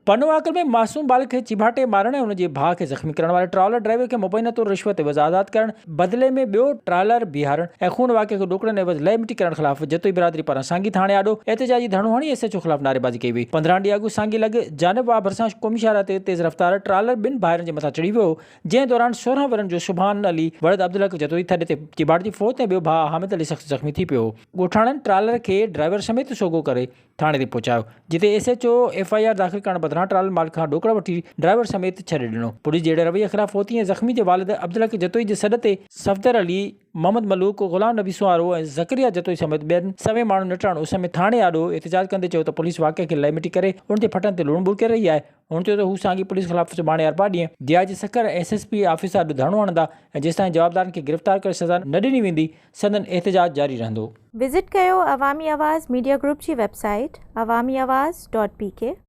پنوعاقل ۾ معصوم ٻالڪ کي چيڀاٽي مارڻ ۽ ان جي ڀاء کي زخمي ڪرڻ واري ٽرالر ڊرائيور کي مبينا طور رشوت عيوض آزاد ڪرڻ بدلي ۾ ٻيو ٽرالر بيهارڻ ۽ خون واقعي کي ڏوڪڙن عيوض لئه مٽي ڪرڻ خلاف جتوئي برادري پاران سانگي ٿاڻي آڏو احتجاجي ڌرڻو هڻي ايس ايڇ او خلاف نعريبازي ڪئي وئي. 15 ڏينهن اڳ سانگي لڳ جانب واهه ڀرسان قومي شاهراهه تي تيز رفتار ٽرالر ٻن ڀائرن جي مٿان چڙهي ويو هو جنهن دوران 16 ورهين جو سبحان علي ولد عبدالحق جتوئي ٿڏ تي چيڀاٽجي فوت ۽ ٻيو ڀاء حامد علي سخت زخمي ٿي پيو هو. ڳوٺاڻن ٽرالر کي ڊرائيور سميت سوگهو ڪري ٿاڻي تي پهچايو، جتي S H O F I R داخل ڪرڻ بدران ٽرالر مالڪ کان ڏوڪڙ وٺي ڊرائيور سميت ڇڏي ڏنو. پوليس جي اهڙي رويي خلاف فوتي ۽ زخمي جي والد عبدالحق جتوئي جي سڏ تي صفدر علي، محمد ملوڪ، غلام نبي سونهارو ۽ زڪريا جتوئي سميت ٻين سوين ماڻهن نٽهڻ اس ۾ ٿاڻي آڏو احتجاج ڪندي چيو ته پوليس واقعي کي لئي مٽي ڪري ان جي ڦٽن تي لوڻ ٻرڪي رهي آهي. هن چيو ته هو سانگي پوليس خلاف سڀاڻي اربع ڏينهن D I G Sukkur ۽ S S P office آڏو ڌرڻو هڻندا ۽ جيستائين جوابدارن کي گرفتار ڪري سزا نه ڏني ويندي سندن احتجاج جاري رهندو. وزٽ ڪيو عوامي آواز ميڊيا گروپ جي website Awami Awaz dot P K.